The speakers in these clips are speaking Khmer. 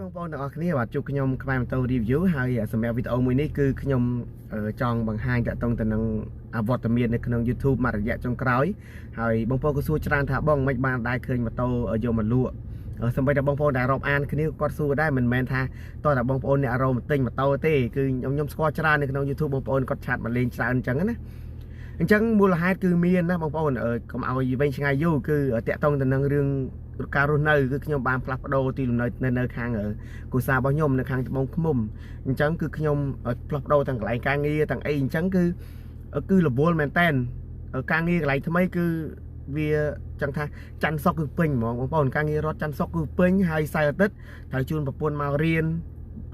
បងប្អូនទាំងអស់គ្នាបាទជួបខ្ញុំខ្មែរម៉ូតូ review ហើយសម្រាប់វីដេអូមួយនេះគឺខ្ញុំចង់បង្ហាញតាក់ទងទៅនឹងអវត្តមាននៅក្នុង YouTube មួយរយៈចុងក្រោយហើយបងប្អូនក៏សួរច្រើនថាបងមិនបានដែរឃើញម៉ូតូយកមកលក់សម្បីតែបងប្អូនដែលរាប់អានគ្នាគាត់សួរដែរមិនមែនថាតោះតែបងប្អូនអ្នករមទិញម៉ូតូទេគឺខ្ញុំស្គាល់ច្រើននៅក្នុង YouTube បងប្អូនគាត់chat មកលេងច្រើនអញ្ចឹងណាអញ្ចឹងមូលហេតុគឺមានណាបងប្អូនកុំឲ្យវែងឆ្ងាយយូរគឺតាក់ទងទៅនឹងរឿងការរស់នៅគឺខ្ញុំបានផ្លាស់ប្ដូរទីលំនៅនៅខាងគ្រួសាររបស់ខ្ញុំនៅខាងត្បូងឃ្មុំអញ្ចឹងគឺខ្ញុំផ្លាស់ប្ដូរទាំងកន្លែងការងារទាំងអីអញ្ចឹងគឺគឺរវល់មែនតែនការងារកន្លែងថ្មីគឺវាចង់ថាច័ន្ទសុកគឺពេញហ្មងបងប្អូនការងាររដ្ឋច័ន្ទសុកគឺពេញហើយសៅរ៍អាទិត្យត្រូវជូនប្រពន្ធមករៀន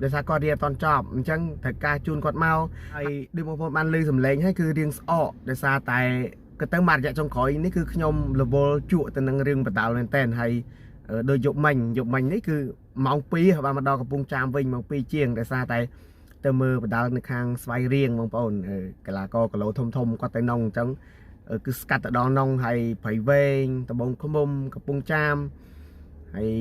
ដោយសារគាត់រៀនអត់ចប់អញ្ចឹងត្រូវការជូនគាត់មកហើយដូចបងប្អូនបានឮសំឡេងហើយគឺរៀងស្អកដោយសារតែក៏ទៅមករយៈចុងក្រោយនេះគឺខ្ញុំរវល់ជក់ទៅនឹងរឿងបដាល់មែនតែនហើយដូចយប់មិញយប់មិញនេះគឺម៉ោង2បានមកដល់កំពង់ចាមវិញម៉ោង2ជាងដោយសារតែទៅមើលបដាល់នៅខាងស្វាយរៀងបងប្អូនកីឡាករគីឡូធំធំគាត់ទៅនងអញ្ចឹងគឺស្កាត់ទៅដល់នងហើយព្រៃវែងត្បូងឃ្មុំកំពង់ចាមហើយ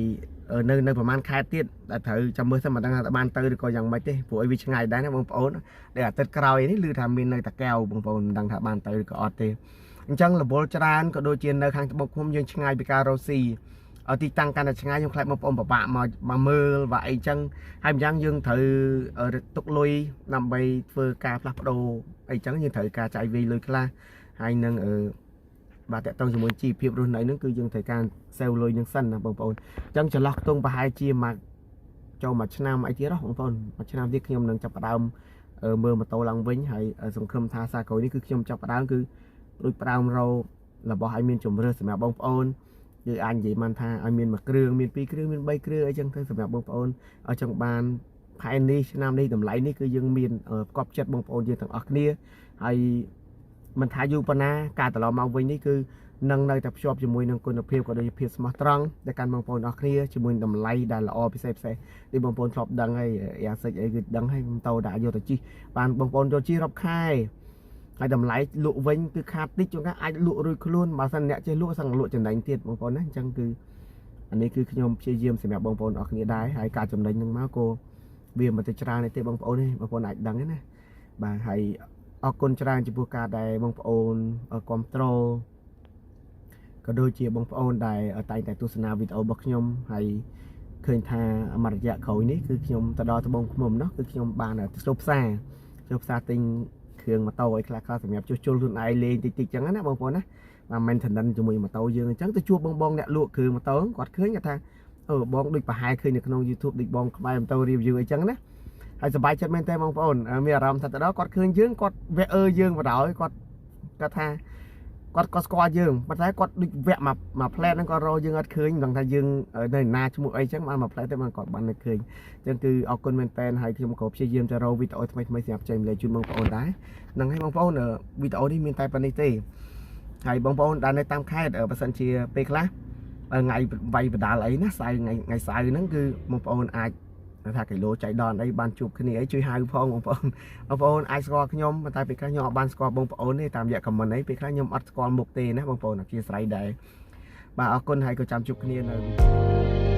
នៅប្រហែលខែទៀតដែលត្រូវចាំមើលសិនមិនដឹងថាបានទៅឬក៏យ៉ាងម៉េចទេព្រោះអីវាឆ្ងាយដែរណាបងប្អូនដែលអាទិត្យក្រោយនេះឮថាមាននៅតាកែវបងប្អូនមិនដឹងថាបានទៅឬក៏អត់ទេអញ្ចឹងរវល់ច្រើនក៏ដូចជានៅខាងត្បូងឃ្មុំយើងឆ្ងាយពីការរកស៊ីទីតាំងកាន់តែឆ្ងាយខ្ញុំខ្លាចបងប្អូនពិបាកមកមកមើលបាទអីចឹងហើយម្យ៉ាងយើងត្រូវទុកលុយដើម្បីធ្វើការផ្លាស់ប្ដូរអីចឹងយើងត្រូវការចាយវាយលុយខ្លះហើយនឹងអឺបាទតកតងជាមួយជីវភាពរស់នៅនឹងគឺយើងត្រូវការសេវលុយនឹងសិនណាបងប្អូនអញ្ចឹងចន្លោះខ្ទង់ប្រហែលជាមួយចូលមួយឆ្នាំអីទៀតហ៎បងប្អូនមួយឆ្នាំទៀតខ្ញុំនឹងចាប់ផ្ដើមមើលម៉ូតូឡើងវិញហើយសង្ឃឹមថាសាក្រោយនេះគឺខ្ញុំចាប់ផ្ដើមគឺដូចផ្ដើមរករបស់ឲ្យមានជំរឿសម្រាប់បងប្អូនយើងអាចនិយាយបានថាឲ្យមានមួយគ្រឿងមានពីរគ្រឿងមាន3គ្រឿងអីចឹងទៅសម្រាប់បងប្អូនឲ្យចង់បានខែនេះឆ្នាំនេះតម្លៃនេះគឺយើងមានផ្កប់ចិត្តបងប្អូនយើងទាំងអស់គ្នាហើយមិនថាយូរប៉ុណ្ណាការត្រឡប់មកវិញនេះគឺនឹងនៅតែភ្ជាប់ជាមួយនឹងគុណភាពក៏ដូចជាភាពស្មោះត្រង់ដែលកាន់បងប្អូនអស់គ្នាជាមួយតម្លៃដែលល្អពិសេសពិសេសដូចបងប្អូនធ្លាប់ដឹងហើយយ៉ាសិចអីគឺដឹងហើយម៉ូតូដាក់យកទៅជិះបានបងប្អូនយកជិះរាប់ខែហើយតម្លៃលក់វិញគឺខាតតិចជួនកាលអាចលក់រួចខ្លួនបើសិនអ្នកចេះលក់សឹងលក់ចំណេញទៀតបងប្អូនណាអញ្ចឹងគឺអានេះគឺខ្ញុំព្យាយាមសម្រាប់បងប្អូនអស់គ្នាដែរហើយការចំណេញនឹងមកក៏វាមិនទៅច្រើនទេបងប្អូនទេបងប្អូនអាចដឹងទេណាបាទហើយអរគុណច្រើនចំពោះការដែលបងប្អូនគ្រប់គ្រងក៏ដូចជាបងប្អូនដែលតែងតែទស្សនាវីដេអូរបស់ខ្ញុំហើយឃើញថាមួយរយៈក្រោយនេះគឺខ្ញុំទៅដល់ត្បូងឃ្មុំនោះគឺខ្ញុំបានចូលផ្សារចូលផ្សារទិញគ្រឿងម៉ូតូអីខ្លះខ្លះសម្រាប់ជួសជុលខ្លួនឯងលេងតិចតិចចឹងណាបងប្អូនណាបាទ maintenance ជាមួយម៉ូតូយើងអញ្ចឹងទៅជួបបងបងអ្នកលក់គ្រឿងម៉ូតូគាត់ឃើញគាត់ថាអឺបងដូចប្រហែលឃើញនៅក្នុង YouTube ដូចបងក្បែរម៉ូតូ review អីចឹងណាហើយសប្បាយចិត្តមែនតើបងប្អូនមានអារម្មណ៍ថាទៅដល់គាត់ឃើញយើងគាត់វះអើយើងបណ្ដោយគាត់គាត់ថាគាត់ក៏ស្គាល់យើងប៉ុន្តែគាត់ដូចវគ្គមកមួយផ្លែតហ្នឹងគាត់រកយើងអត់ឃើញមិនដឹងថាយើងនៅណាឈ្មោះអីចឹងបានមួយផ្លែតទៅបានគាត់បាននឹកឃើញអញ្ចឹងគឺអរគុណមែនតើហើយខ្ញុំក៏ព្យាយាមទៅរកវីដេអូថ្មីថ្មីសម្រាប់ចែកម្លែកជូនបងប្អូនដែរហ្នឹងហើយបងប្អូនវីដេអូនេះមានតែប៉ុណ្នេះទេហើយបងប្អូនដែលនៅតាមខេត្តបើសិនជាពេលខ្លះថ្ងៃវាយបដាលអីណាសៅរ៍ថ្ងៃថ្ងៃសៅរ៍ហ្នឹងគឺបងប្អូនអាចថាគីឡូចៃដនអីបានជួបគ្នាអីជួយហៅផងបងប្អូនបងប្អូនអាចស្គាល់ខ្ញុំប៉ុន្តែពេលខ្លះខ្ញុំអត់បានស្គាល់បងប្អូនទេតាមរយៈ comment អីពេលខ្លះខ្ញុំអត់ស្គាល់មុខទេណាបងប្អូនអធិស្ឋានដែរបាទអរគុណហើយក៏ចាំជួបគ្នានៅវីដេអូ